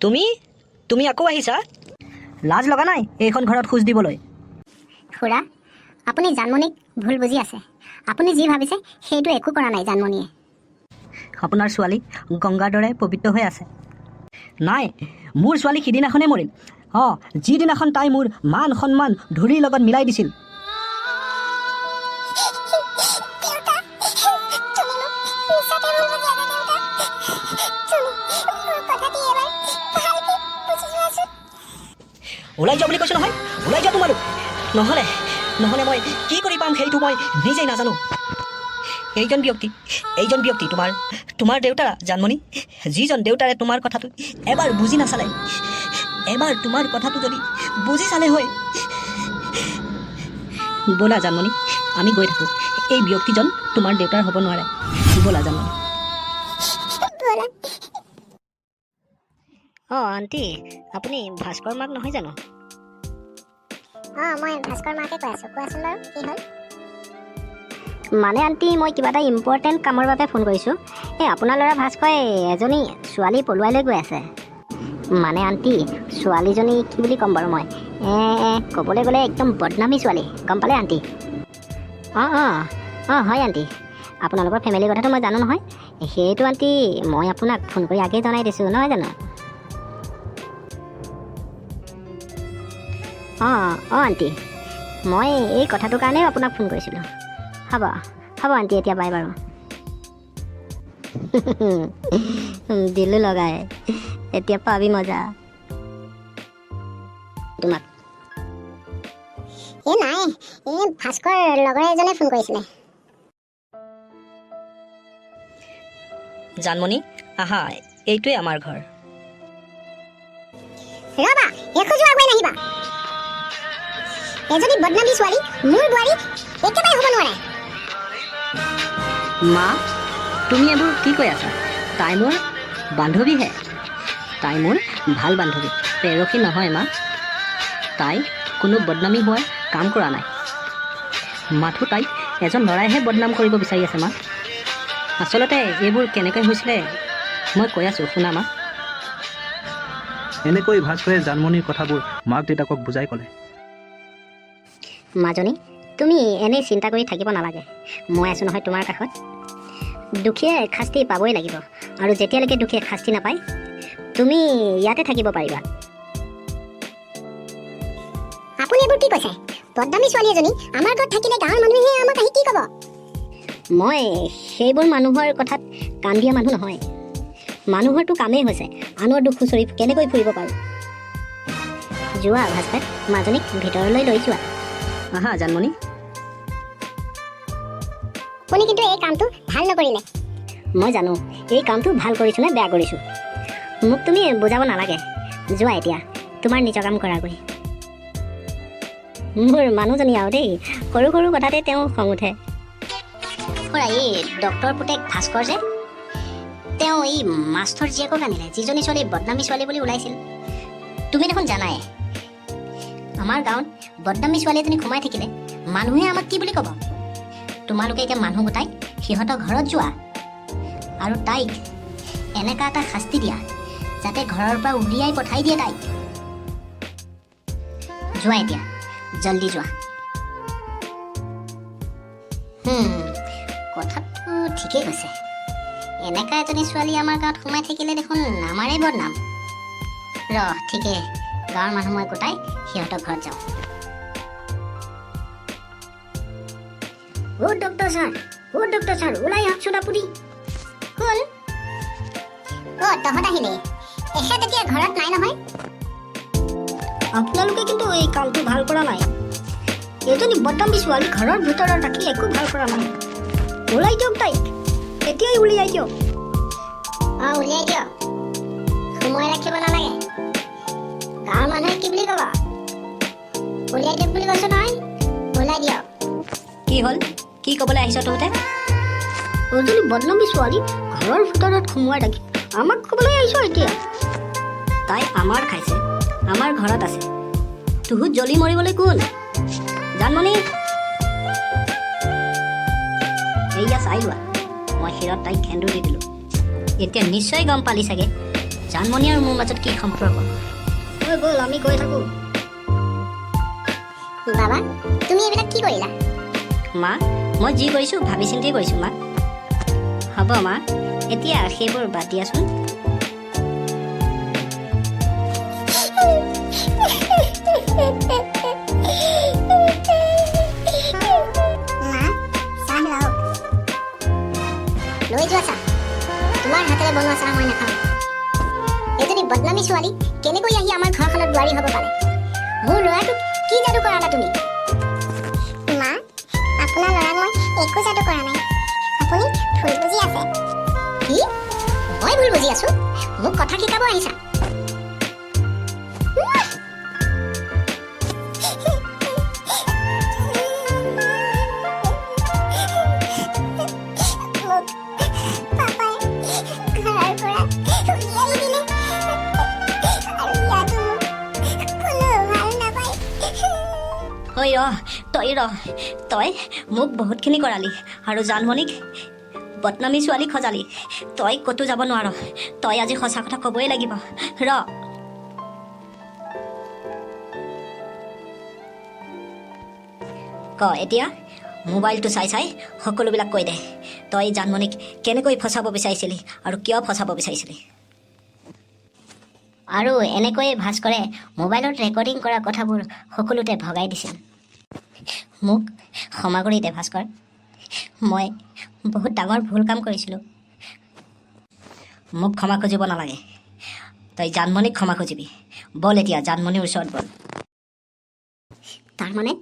তুমি তুমি আকৌ আহিছা? লাজ লগা নাই এইখন ঘৰত খোজ দিবলৈ? খুৰা, আপুনি জানমণিক ভুল বুজি আছে। আপুনি যি ভাবিছে সেইটো একো কৰা নাই জানমণিয়ে। আপোনাৰ ছোৱালী গংগাৰ দৰে পবিত্ৰ হৈ আছে। নাই, মোৰ ছোৱালী সিদিনাখনেই মৰিল। অঁ, যিদিনাখন তাই মোৰ মান সন্মান ধূলিৰ লগত মিলাই দিছিল। দেউতা, তুমি মোক মিছাতে ভুল বুজি আছা। দেউতা, তুমি মোৰ কথাটি এবাৰ ভালকে বুজি যোৱাচোন। ওলাই যোৱা বুলি কৈছোঁ নহয়, ওলাই যোৱা তোমালোক। নহ'লে মই কি কৰি পাম সেইটো মই নিজেই নাজানো। এইজন ব্যক্তি তোমাৰ দেউতা জানমণি। যিজন দেউতাৰে তোমাৰ কথাটো এবাৰ বুজি নাচালে, এবাৰ তোমাৰ কথাটো যদি বুজি চালে হয়। ব'লা জানমণি, আমি গৈ থাকোঁ। এই ব্যক্তিজন তোমাৰ দেউতাৰ হ'ব নোৱাৰে। ব'লা জানমণি। ব'লা। অঁ আণ্টি, আপুনি ভাস্কৰ মাক নহয় জানো? অঁ, মই ভাস্কৰ মাকে কৈ আছোঁ। কোৱাচোন বাৰু, কি হ'ল? মানে আণ্টি, মই কিবা এটা ইম্পৰ্টেণ্ট কামৰ বাবে ফোন কৰিছোঁ। এই আপোনাৰ ল'ৰা ভাস্কৰে এজনী ছোৱালী পলুৱাই লৈ গৈ আছে। মানে আণ্টি, ছোৱালীজনী কি বুলি ক'ম বাৰু মই, ক'বলৈ গ'লে একদম বদনামী ছোৱালী, গম পালে আণ্টি? অঁ, হয় আণ্টি, আপোনালোকৰ ফেমিলিৰ কথাটো মই জানো নহয়। সেইটো আণ্টি, মই আপোনাক ফোন কৰি আগেয়ে জনাই দিছোঁ, নহয় জানো? অঁ আণ্টি, মই এই কথাটোৰ কাৰণেও আপোনাক ফোন কৰিছিলোঁ। হ'ব হ'ব আণ্টি, এতিয়া বাই বাৰু। দিলোঁ লগাই, এতিয়া পাবি মজা তোমাক। এই নাই, এই ভাস্কৰ লগৰ এজনে ফোন কৰিছিলে। জানমণি, আহা, এইটোৱে আমাৰ ঘৰ। ৰ'বা, এখোজো আগুৱাই নাহিবা। এজনী বদনামী ছোৱালী মোৰ বোৱাৰী একেবাৰে হ'ব নোৱাৰে। মা, তুমি এইবোৰ কি কৈ আছা? তাই মোৰ বান্ধৱীহে। তাই মোৰ ভাল বান্ধৱী, প্ৰেয়সী নহয় মা। তাই কোনো বদনামী হোৱাৰ কাম কৰা নাই। মাথো তাইক এজন ল'ৰাইহে বদনাম কৰিব বিচাৰি আছে মা। আচলতে এইবোৰ কেনেকৈ হৈছিলে মই কৈ আছোঁ, শুনা মা। এনেকৈ ভাস্কৰে জানমণিৰ কথাবোৰ মাক দেউতাকক বুজাই ক'লে। মাজনী, তুমি এনেই চিন্তা কৰি থাকিব নালাগে। মই আছোঁ নহয় তোমাৰ কাষত। দুখীয়ে শাস্তি পাবই লাগিব, আৰু যেতিয়ালৈকে দুখীয়ে শাস্তি নাপায়, তুমি ইয়াতে থাকিব পাৰিবা। আপুনি এইবোৰ কি কৈছে? বদনামী ছোৱালী এজনী আমাৰ ঘৰত থাকিলে গাঁৱৰ মানুহে আমাক আহি কি ক'ব? মই সেইবোৰ মানুহৰ কথাত কাণ দিয়া মানুহ নহয়। মানুহৰতো কামেই হৈছে আনৰ দুখ খুচৰি কেনেকৈ ফুৰিব পাৰোঁ। যোৱা ভাস্কৰ, মাজনীক ভিতৰলৈ লৈ যোৱা। আহা জানমণি। আপুনি কিন্তু এই কামটো ভাল নকৰিলে। মই জানো এই কামটো ভাল কৰিছোঁ নে বেয়া কৰিছোঁ। মোক তুমি বুজাব নালাগে। যোৱা এতিয়া, তোমাৰ নিজৰ কাম কৰাগৈ। মোৰ মানুহজনী আৰু দেই, সৰু সৰু কথাতে তেওঁ খং উঠে। খুৰা, এই ডক্টৰ পুতেক ভাস্কৰ যে, তেওঁ এই মাষ্টৰ জীয়েকক আনিলে, যিজনী ছোৱালী বদনামী ছোৱালী বুলি ওলাইছিল। তুমি দেখোন জানাই, আমাৰ গাঁৱত বদনামী ছোৱালী এজনী সোমাই থাকিলে মানুহে আমাক কি বুলি ক'ব? তোমালোকে এতিয়া মানুহ গোটাই সিহঁতৰ ঘৰত যোৱা আৰু তাইক এনেকা এটা শাস্তি দিয়া যাতে ঘৰৰ পৰা উলিয়াই পঠাই দিয়ে তাইক। যোৱা এতিয়া, জল্দি যোৱা। কথাটো ঠিকেই কৈছে। এনেকা এজনী ছোৱালী আমাৰ গাঁৱত সোমাই থাকিলে দেখোন আমাৰেই বদনাম। ৰ, ঠিকেই, গাঁৱৰ মানুহ মই গোটাই সিহঁতৰ ঘৰত যাওঁ। অ' ডক্টৰ ছাৰ, অ' ডক্টৰ ছাৰ, ওলাই আহকচোন আপুনি। কোন? অ', তহঁত আহিলি? এখেত এতিয়া ঘৰত নাই নহয়। আপোনালোকে কিন্তু এই কামটো ভাল কৰা নাই। এজনী বদনামী ছোৱালী ঘৰৰ ভিতৰত ৰাখি একো ভাল কৰা নাই। ওলাই দিয়ক তাইক, এতিয়াই উলিয়াই দিয়ক। অঁ, উলিয়াই দিয়ক, সোমোৱাই ৰাখিব নালাগে। গাঁৱৰ মানুহে কি বুলি ক'ব? উলিয়াই দিয়ক বুলি কৈছোঁ নহয়, ওলাই দিয়ক। কি হ'ল? কি ক'বলৈ আহিছ তহঁতে? এজনী বদনামী ছোৱালী ঘৰৰ ভিতৰত সোমোৱাই ৰাখি আমাক ক'বলৈ আহিছ এতিয়া? তাই আমাৰ খাইছে, আমাৰ ঘৰত আছে। তুহুত জ্বলি মৰিবলৈ কোন? জানমণি, এইয়া চাই লোৱা, মই শিৰত তাইক সেন্দুৰ দি দিলোঁ। এতিয়া নিশ্চয় গম পালি চাগে। জানমণি আৰু মোৰ মাজত কি সম্পৰ্ক? ঐ ব'ল, আমি গৈ থাকোঁ। বাবা, তুমি এইবিলাক কি কৰিলা? মা, মই যি কৰিছোঁ ভাবি চিন্তি কৰিছোঁ মা। হ'ব মা, এতিয়া সেইবোৰ বাদ দিয়াচোন। মা, চাহ লওক। লৈ যোৱা চাহ, তোমাৰ হাতেৰে বনোৱা চাহ মই নাখাওঁ। এজনী বদনামী ছোৱালী কেনেকৈ আহি আমাৰ ঘৰখনত বোৱাৰী হ'ব পাৰে? মোৰ ল'ৰাটোক কি যাদু কৰালা তুমি? মা, আপোনাৰ ল'ৰাক মই একো যাদু কৰা নাই, আপুনি ভুল বুজি আছে। কি, মই ভুল বুজি আছো? মোক কথা শিকাব আহিছা? মোক পাপাই ঘৰৰ পৰা উলিয়াই দিলে আৰু ইয়াতো মোক কোনো ভাল নাপায়। ঐ ৰ, তই ৰ। তই মোক বহুতখিনি কৰালি আৰু জানমণিক বদনামী ছোৱালী সজালি। তই ক'তো যাব নোৱাৰ। তই আজি সঁচা কথা ক'বই লাগিব। ৰ। ক এতিয়া, মোবাইলটো চাই চাই সকলোবিলাক কৈ দে। তই জানমণিক কেনেকৈ ফচাব বিচাৰিছিলি আৰু কিয় ফচাব বিচাৰিছিলি? আৰু এনেকৈয়ে ভাস্কৰে মোবাইলত ৰেকৰ্ডিং কৰা কথাবোৰ সকলোতে ভগাই দিছিল। মোক ক্ষমা কৰি দে ভাস্কৰ, মই বহুত ডাঙৰ ভুল কাম কৰিছিলোঁ। মোক ক্ষমা খুজিব নালাগে, তই জানমণিক ক্ষমা খুজিবি। ব'ল এতিয়া জানমণিৰ ওচৰত ব'ল। তাৰমানে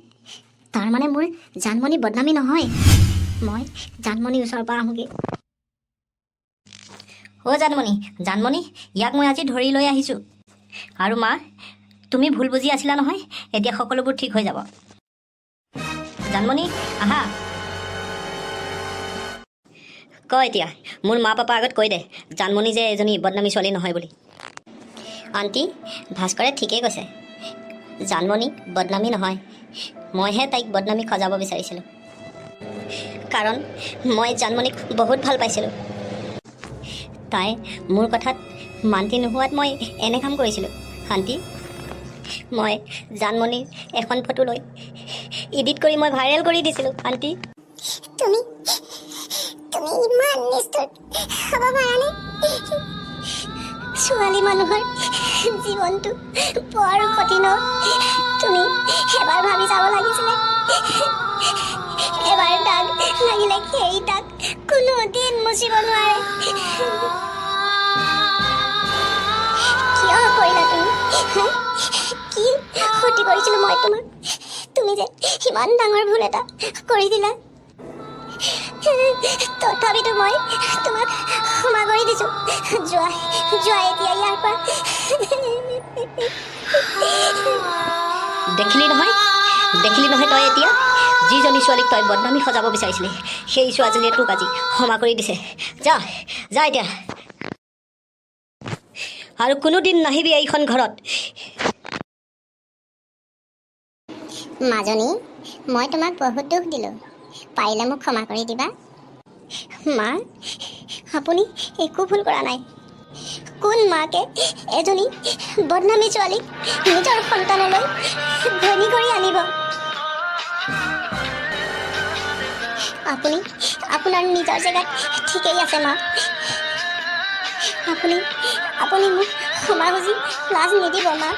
তাৰমানে মোৰ জানমণি বদনামী নহয়? মই জানমণিৰ ওচৰৰ পৰা আহোঁগৈ। অ' জানমণি, জানমণি, ইয়াক মই আজি ধৰি লৈ আহিছোঁ। আৰু মা, তুমি ভুল বুজি আছিলা নহয়, এতিয়া সকলোবোৰ ঠিক হৈ যাব। জানমণি আহা। ক এতিয়া, মোৰ মা পাপা আগত কৈ দে জানমণি যে এজনী বদনামী ছোৱালী নহয় বুলি। আণ্টি, ভাস্কৰে ঠিকেই কৈছে, জানমণি বদনামী নহয়। মইহে তাইক বদনামী সজাব বিচাৰিছিলোঁ, কাৰণ মই জানমণিক বহুত ভাল পাইছিলোঁ। তাই মোৰ কথাত মান্তি নোহোৱাত মই এনে কাম কৰিছিলোঁ। আণ্টি, মই জানমণিৰ এখন ফটো লৈ এডিট কৰি মই ভাইৰেল কৰি দিছিলোঁ। আণ্টি, তুমি তুমি ইমান নিষ্ঠুৰ হ'ব পাৰানে? ছোৱালী মানুহৰ জীৱনটো বৰ কঠিন অ'। তুমি এবাৰ ভাবি চাব লাগিছিলে। এবাৰ দাগ লাগিলে সেই দাগ কোনো দিন মুচিব নোৱাৰে। কিয় কৰিলা তুমি হা? কি ক্ষতি কৰিছিলোঁ মই তোমাক, তুমি যে ইমান ডাঙৰ ভুল এটা কৰি দিলা? তথাপিতো মই তোমাক ক্ষমা কৰি দিছোঁ। যোৱা, যোৱা এতিয়া ইয়াৰ পৰা। দেখিলি নহয়, দেখিলি নহয়, তই এতিয়া যিজনী ছোৱালীক তই বদনামী সজাব বিচাৰিছিলি, সেই ছোৱালীজনীয়ে তোক আজি ক্ষমা কৰি দিছে। যা, যা এতিয়া, আৰু কোনোদিন নাহিবি এইখন ঘৰত। মাজনী, মই তোমাক বহুত দুখ দিলোঁ, পাৰিলে মোক ক্ষমা কৰি দিবা। মা, আপুনি একো ভুল কৰা নাই। কোন মাকে এজনী বদনামী ছোৱালীক নিজৰ সন্তানলৈ ধনী কৰি আনিব? আপুনি আপোনাৰ নিজৰ জেগাত ঠিকেই আছে মা। আপুনি আপুনি মোক ক্ষমা খুজি লাজ নিদিব মা।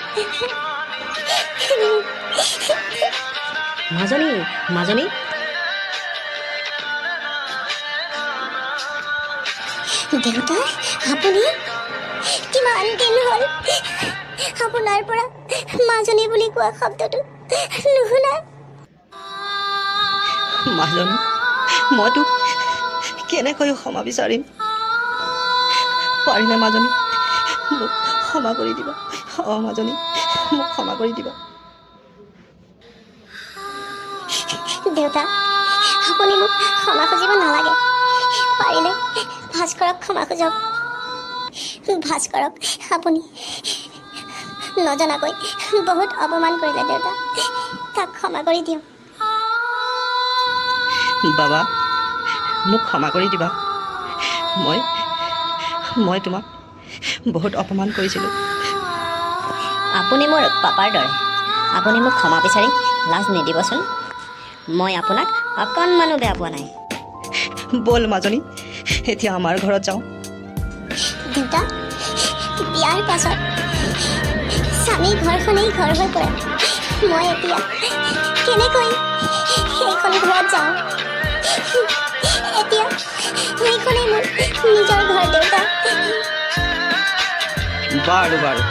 মাজনী, মাজনী। দেউতা, আপুনি? কিমান দিন হ'ল আপোনাৰ পৰা মাজনী বুলি কোৱা শব্দটো নুশুনা। মাজনী, মই তোক কেনেকৈ ক্ষমা বিচাৰিম? পাৰিলে মাজনী মোক ক্ষমা কৰি দিবা। অঁ মাজনী, মোক ক্ষমা কৰি দিবা। দেউতা, আপুনি মোক ক্ষমা খুজিব নালাগে। পাৰিলে ভাস্কৰক ক্ষমা খোজক। ভাস্কৰক আপুনি নজনাকৈ বহুত অপমান কৰিলে দেউতা, তাক ক্ষমা কৰি দিয়ক। বাবা, মোক ক্ষমা কৰি দিবা। মই মই তোমাক বহুত অপমান কৰিছিলোঁ। আপুনি মোৰ পাপাৰ দৰে, আপুনি মোক ক্ষমা বিচাৰি লাজ নিদিবচোন। মই আপোনাক অকণমানো বেয়া পোৱা নাই। ব'ল মাজনী, এতিয়া আমাৰ ঘৰত যাওঁ। দেউতা, বিয়াৰ পাছত স্বামীৰ ঘৰখনেই ঘৰ হৈ পৰে। মই এতিয়া কেনেকৈ সেইখন ঘৰত যাওঁ? এতিয়া সেইখনেই মোৰ নিজৰ ঘৰ দেউতা। বাৰু বাৰু,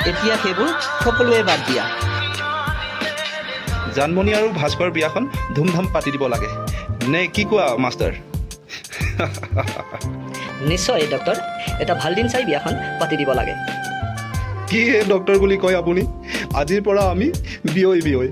এতিয়া সেইবোৰ সকলোৱে বাদ দিয়া। জানমণি আৰু ভাস্কৰ বিয়াখন ধুমধাম পাতি দিব লাগে, নে কি কোৱা মাষ্টাৰ? নিশ্চয় ডক্টৰ, এটা ভাল দিন চাই বিয়াখন পাতি দিব লাগে। কি হে ডক্টৰ বুলি কয় আপুনি? আজিৰ পৰা আমি বিয়ৈ বিয়ৈ।